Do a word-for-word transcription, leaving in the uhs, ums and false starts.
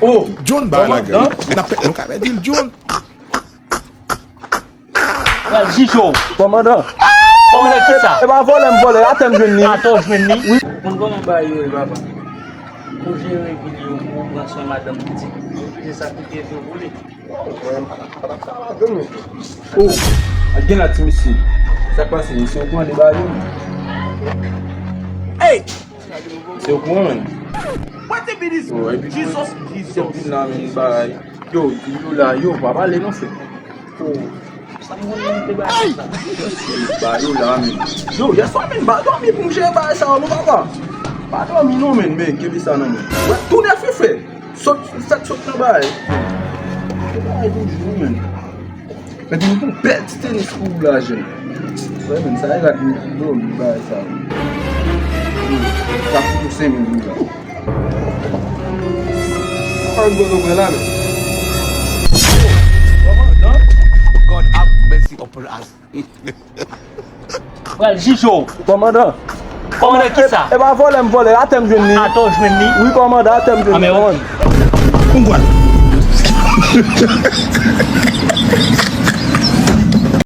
Oh, John ba la gang. N ap pè-, nou ka pèdi l, John. Pral jije w. Kòmandan. Kòmandan kisa? E pa vòlè m vòlè, atè m jwenn li. Atè w jwenn li? Wi. Ou konn kòman bagay yo ye, papa. Pou jere vil yo, pou pran swen madanm pitit. Se sa ki te vle. Oh, al gen la ti mesye. Sa k pase? Mesye okouran de bagay yo? Hey! Mesye okouran, menn. Oh, epi ti vin la, menn, bagay. Yo, di yo la, yo, pa pale non, frè. Oh. Ba yo la, menn. Yo, yèswa, menn, ba dòmi pou m jere bagay sa yo, non, papa. Ba dòmi non, menn, men, kenbe sa nan men. Wè, tou nèf wi, frè. Sot, sa k sot nan bagay. Bagay toujou, menn. Epi nou tou bèl ti tenis pou ou la, jèn. Wè, menn, sa e rad nou dòmi, bagay sa yo. Sa koute senk mil dola. An gwo nou pran la, menn. God have mercy upon us. Pral jije w. Kòmandan. Kòmandan kisa? E pa vòlè m vòlè, atè m jwenn li. Atè w jwenn li? Wi, kòmandan, atè m jwenn li, kòmandan. Bon gwad.